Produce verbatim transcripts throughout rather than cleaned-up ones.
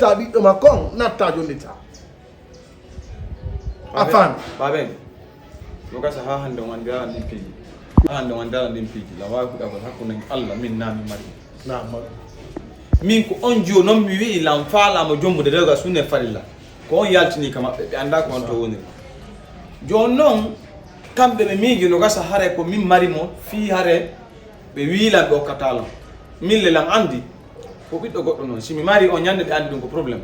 Ta ɓiɗɗo makko on, natta jonnita. A faami? Baaben, no gasa haa hannde on anndiraa ɗin piiji. Haa hannde on anndiraa ɗin piiji. Lan waawi huɗagol hakkunde Alla, min naa min mari. Naa mari. Min ko on jiyo non mi wi'i lan faalaa mo jombude rewga sunne farilla. Ko on yaltini ka maɓɓe, ɓe anndaa ko on to woniri. Jooni non, kamɓe ɓe miiji no gasa hare ko min mari mo, fii hare ɓe wi'i lan ɓe okkataa lan. Min le lan anndi, ko ɓiɗɗo goɗɗo non. Si mi mari on ñannde ɓe anndi ɗum ko problème.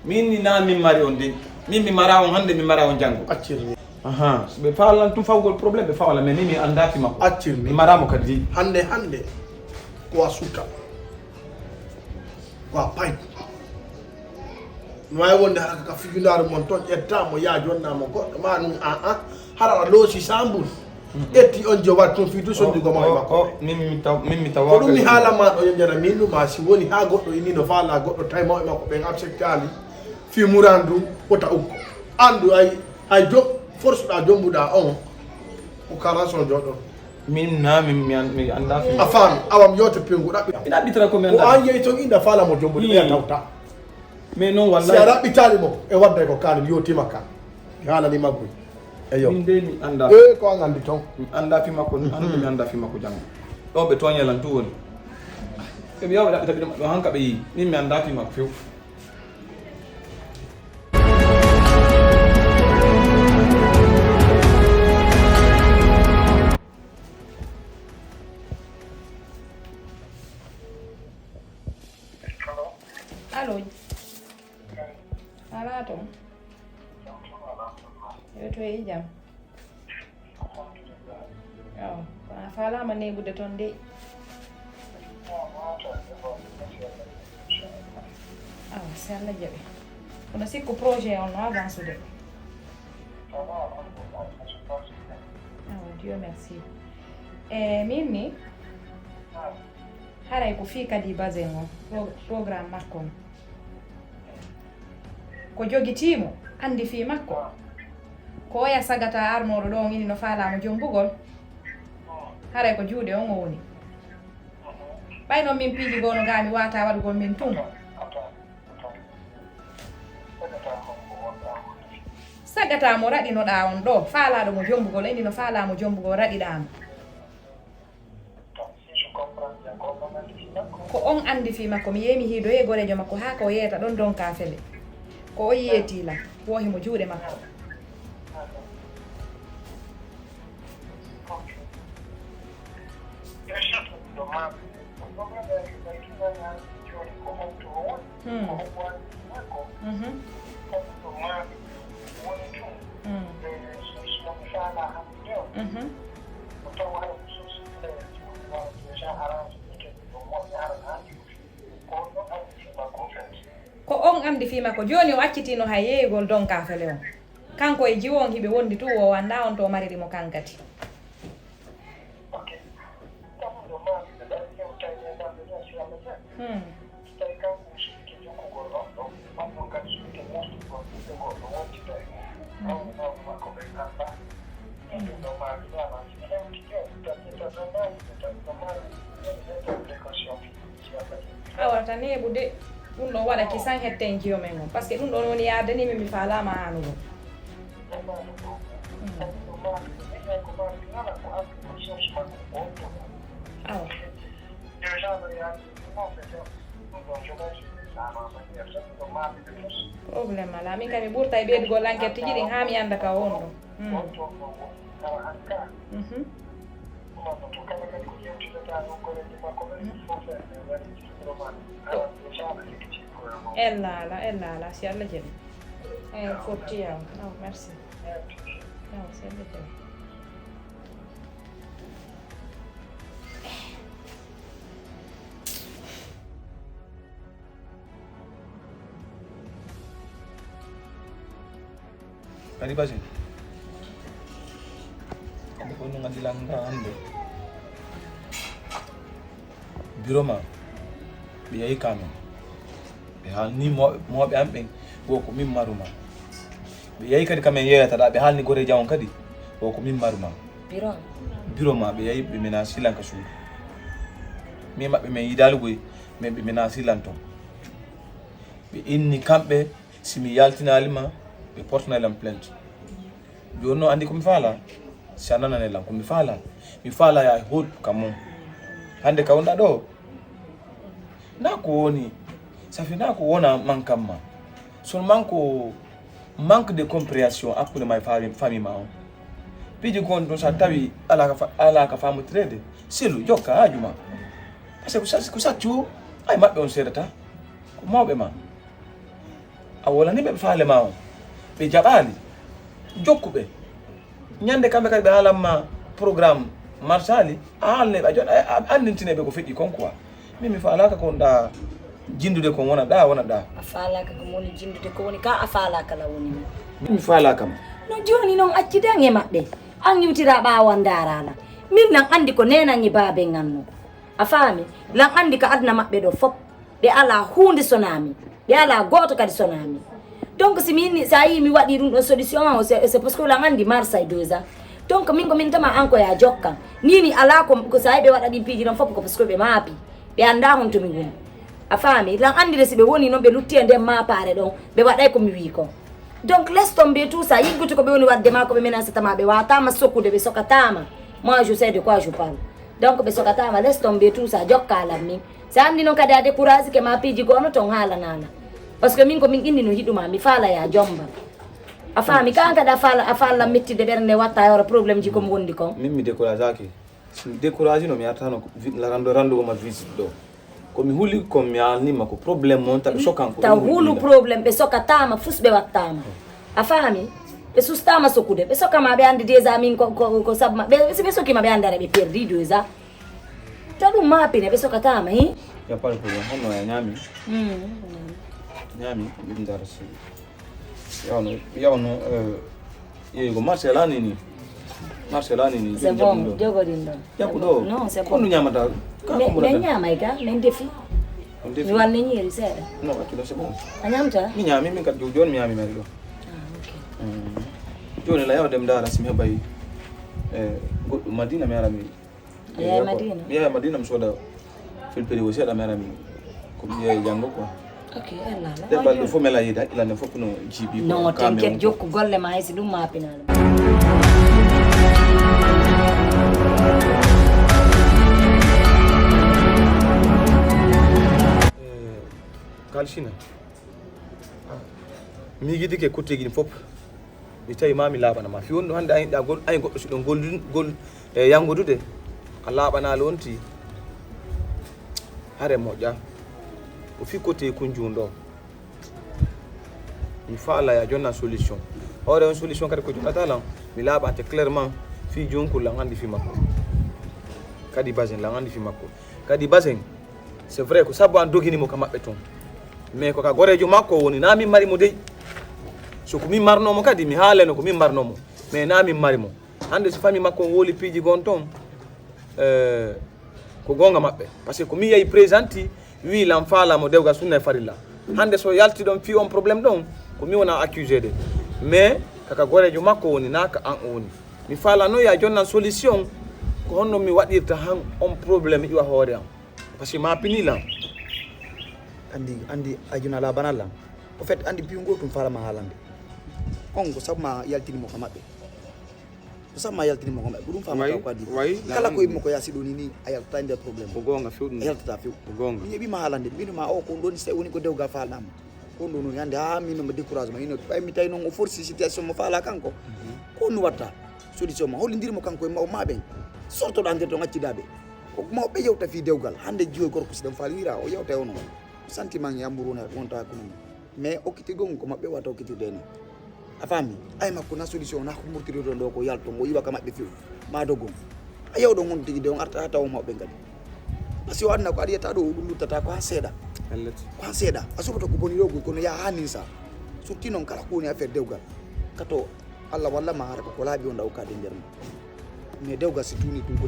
Min ni naa min mari on de. Min mi mara on hannde, mi mara on janngo. Accir ni. Aha, so ɓe faalan tun fawgol problème, ɓe fawla, mais min mi anndaa fi makko. Accir ni. Mi mara mo kadi de. Hannde, hannde, ko a suuta. Ko a pay. No waawi wonde hara ka fijundaare mon ton, ƴetta mo, yaa jonna mo goɗɗo, ma ɗum, a, a, hara a loosi sambun. Ƴetti on je waɗi tun fii du sondugo mo e makko. O, o, min mi taw-, min mi tawa ko ɗum mi haala ma ɗo, yo jana min ɗum, ma si woni haa goɗɗo inni no faala goɗɗo, tawi mawɓe makko ɓen acceptaali fii muran du, wota ukko. Anndu ay, ay jo-, force ɗa jombuɗa on, ko kala son joɗɗo. Min na, min, mi an-, mi anndaa fi. A faami, awa mi yewta pengu ɗaɓɓi. Mi ɗaɓɓitira ko mi anndaa. Ko an yehi ton inda faala mo jombuɗo, ɓe a tawta. Mais non, si a wallahi. Ɗaɓɓitaali mo, e wadday ko kaali, mi yewtima ka. Mi haalani magguy. Eyo. Min dey mi anndaa. Eh, ko an anndi ton. Mi anndaa fi makko, mi anndaa, mi anndaa fi makko janngo. Ɗo ɓe tooñe lan tu woni. Ɓe mi yawa ɓe ɗaɓɓita ɓiɗɗo maɓɓe, hanka ɓe yi'i. Min mi anndaa fi makko few. Allo. Alaa toon? Yo to e jam. Awa, kono a faalaama neeɓude toon de. Awa, si Alla jaɓi. Kono sikku projet on no avancude. Awa, Dieu merci. E, min ni, haray ko fii kadi basin o, pro-, programme makko on. Ko jogitiimo, anndi fii makko. Ko oya sagata arnooɗo ɗo on ini no faalaa mo jombugol. Haray ko juuɗe on o woni. Ɓay non min piiji goo no gaa mi waataa waɗugol min tun. Sagata mo raɗinoɗaa on ɗo, faalaaɗo mo jombugol, ini no faalaa mo jombugol, raɗiɗaa mo. Ko on anndi fii makko. Mi yehi mi hiidoyi e goreejo makko haa ka o yeeyata ɗon donkaa fele. Ko o yeetii lan, wo himo juuɗe makko. Hmm. Mhm. Hmm. Mhm. Ko on anndi fii makko. Jooni o accitiino hay yeeyugol donkaa fele on. Kanko e jiwo on hiɓe wondi tun, o anndaa on to mariri mo kan kadi. Hmm. Awa, ta neeɓu de, ɗum ɗon waɗa kisan hetten jiyo men on. Parce que ɗum ɗon woni yaadani min, mi faalaama aanugol. Hmm. Awa. Problème alaa. Min kam mi ɓurtay ɓeydugol enquête tigi ɗin haa mi annda ka won ɗon. Hmm. Mhm. Ella alaa, ella alaa, si Alla jaɓi. Eh, fotti yaw. Aw, merci. Aw, si Alla jaɓi. Kadi basi. Kadi ko ɗum addi lan ka hannde. Biro ma, ɓe yahi ka men. Ɓe haalni mawɓe, mawɓe an ɓen, wo ko min maru ma. Ɓe yahi kadi ka men yeeyata ɗa, ɓe haalni goreejo an on kadi, wo ko min maru ma. Biro? Biro ma, ɓe yahi ɓe menasi lan ka suudu. Min maɓɓe men yiidaali koy, men ɓe menasi lan ton. Ɓe inni kamɓe, si mi yaltinaali ma, ɓe portana lan plainte. Jooni noon anndi ko mi faala? Si a nanane lan ko mi faala, mi faala ya e hoot ka mon. Hannde ka wonɗa ɗo, na ko woni, safi na ko wona mankan ma. Seulement ko manque de compréhension hakkunde ma e fami, fami ma on. Piiji gon ɗum sa tawi ala ka fa-, ala ka famotirede, selu jokka haaju ma. Parce que ko sa-, ko saccu, ay maɓɓe on seedata. Ko mawɓe ma. A wolani ɓe, ɓe faale ma on. Ɓe jaɓaali. Jokku ɓe. Ñande kamɓe kadi ɓe haalan ma programme marsaali, a haalne ɓe. A jon-, a, a anndintine ɓe ko feƴƴi kon quoi. Min mi faalaaka ko wonɗa jinndude kon wona ɗa, wona ɗa. A faalaaka ko woni jinndude ko woni ka, a faalaaka la woni ni. Min mi faalaaka ma. No jooni noon accidan e maɓɓe. An iwtira ɓaawo an ndaarala. Min nan anndi ko neenan e baaben an no. A faami? Lan anndi ka aduna maɓɓe ɗo fop. Ɓe alaa huunde sonaa min. Ɓe alaa gooto kadi sonaa min. Donc si min, si a yii mi waɗi ɗum ɗon solution an, c'est, c'est parce que lan anndi Marseille déjà. Donc min ko min tama an ko ya jokkan. Ni ni alaa ko, ko si a yii ɓe waɗa ɗin piiji ɗon fof ko parce que ɓe maapi. Ɓe anndaa honto mi woni. A faami? Lan anndire si ɓe woni noon ɓe lutti e nden maapaare ɗon, ɓe waɗay ko mi wii kon. Donc laisse tomber tout ça. Yiggutu ko ɓe woni waɗde ma ko ɓe menacata ma, ɓe waataama sokkude, ɓe sokataama. Moi je sais de quoi je parle. Donc ɓe sokataama, laisse tomber tout ça, jokka lan min. Si a anndi noon kadi a décourage ke ma piiji goono toon haalanaana. Parce que min ko min inni no hiɗuma, mi faala ya jombal. A faami, ka an kadi a faala, a faala mettide ɓernde watta e hoore problème ji ko mi wondi kon. Min mi décourage aki. Si mi décourage no mi artano vi-, la rando, rando ma visite ɗo. Ko mi huli kon mi alnima ko problème mon tawi sokan ko. Taw hulu problème ɓe sokataama fus ɓe wattaama. A faami? Ɓe sustaama sokude. Ɓe sokama ɓe anndi déjà min ko, ko, ko sabma. Ɓe, si ɓe sokima ɓe anndara ɓe perdi déjà. Ta ɗum maapine ɓe sokataama, hi? Ya pas de problème. Honno ya ñaami? Mm. Ñaami, min dara si. Yawno, yawno, eh, yeeyi ko marché lani ni. Marché lani ni. C'est bon, jogo ɗin ɗon. Yakku ɗo. Non, c'est bon. Kono ñamata. Ka ko ɓurata. Men ñaamay ka, men defi. On defi? Mi wanne ñiiri seeɗa. Non, accu ɗo, c'est bon. A ñamta? Mi ñaami, min kadi jooni mi ñaami mari ɗo. Ah, ok. Mm. Jooni la yawde mi dara si mi heɓay, eh, goɗɗo Madina mi ara mi. A yahay Madina? Mi yahay Madina, mi sooda felpere o seeɗa, mi ara mi ko mi yahay janngo quoi. Ok, Allah, Allah. Ɗen balɗe fof mi ala yiide hakkilande fof no jiiɓi quoi. Non, ka mi t'inquiète, on jokku golle ma hay si ɗum ma pinano. Eh, Kalsina. Mi yigidike kotteeji ɗin fof. Mi tawi ma mi laaɓana ma. Fii wonno hannde ayin ɗa gol-, ayin goɗɗo si ɗon gollin-, gol-, e yanngodude, a laaɓanaali wonti. Hare moƴƴa. Ko fii kottee kunjun ɗo. Mi faala ya jonnan solution. Hoore on solution kadi ko jonnata lan. Mi laaɓante clairement fii jonkul lan anndi fii makko. Kadi Basen lan anndi fii makko. Kadi Basen, c'est vrai ko sabu an dogini mo ka maɓɓe ton. Mais ko ka goreejo makko woni, na min mari mo dey. So ko min marno mo kadi, mi haaleno ko min marno mo. Mais na min mari mo. Hannde so famille makko on woli piiji gon ton, eh, ko goonga maɓɓe. Parce que ko min yahi présenté, wi lan faala mo dewgal sunna e farilla. Hannde so yalti ɗon fii on problème ɗon, ko min wona accusé de. Mais kaka goreejo makko woni, na ka an o woni. Mi faala noon ya jonnan solution, ko honno mi waɗirta han on problème iwa hoore am. Parce que ma pini lan. Anndi, anndi a jona laaɓanal lan. Au fait, anndi piyu ngoo tun faala ma haalande. On ko sabu ma yaltini mo ka maɓɓe. Ko sabu ma yaltini mo ko maɓɓe. Ko ɗum faama taw ko adii. Kala ko yimmo ko yaasi ɗo ni ni, a yaltata e nder problème. Ko goonga few ɗum. A yaltata few. Ko goonga. Mi yeɓi ma haalande, mi ma o ko ɗon sey woni ko dewgal faalɗa mo. Ko ɗum woni hannde, haa min ma découragement, ino ɓay mi tawi noon o forci situation mo faala kanko. Ko ɗum watta solution ma, hollindir mo kanko e mawɓe ma ɓen. Sortoɗa nder ɗon accidaɓe. Ko mawɓe yewta fii dewgal, hannde jiyo gorko si ɗon faali wira, o yewta e ono. Sentiment e amour wona wonta hakkunde mum. Mais okkiti gon ko maɓɓe wata okkitirde ni. A faami? Ay makko na solution na ko murtiri ɗon ɗo ko yalto ngo iwa ka maɓɓe few. Ma dogon. A yewɗo ngon tigi de on arta taw maɓɓe ngadi. Parce que o adna ko adiyata ɗo ɗum luttata ko ha seeɗa. Ko ha seeɗa. A soboto ko boni ɗo kono ya ha ninsa. Surtout noon kala ko woni affaire dewgal. Kato Allah walla ma hara ko ko laaɓi on ɗaw kadi nder mum. Mais dewgal si tuuni ɗum ko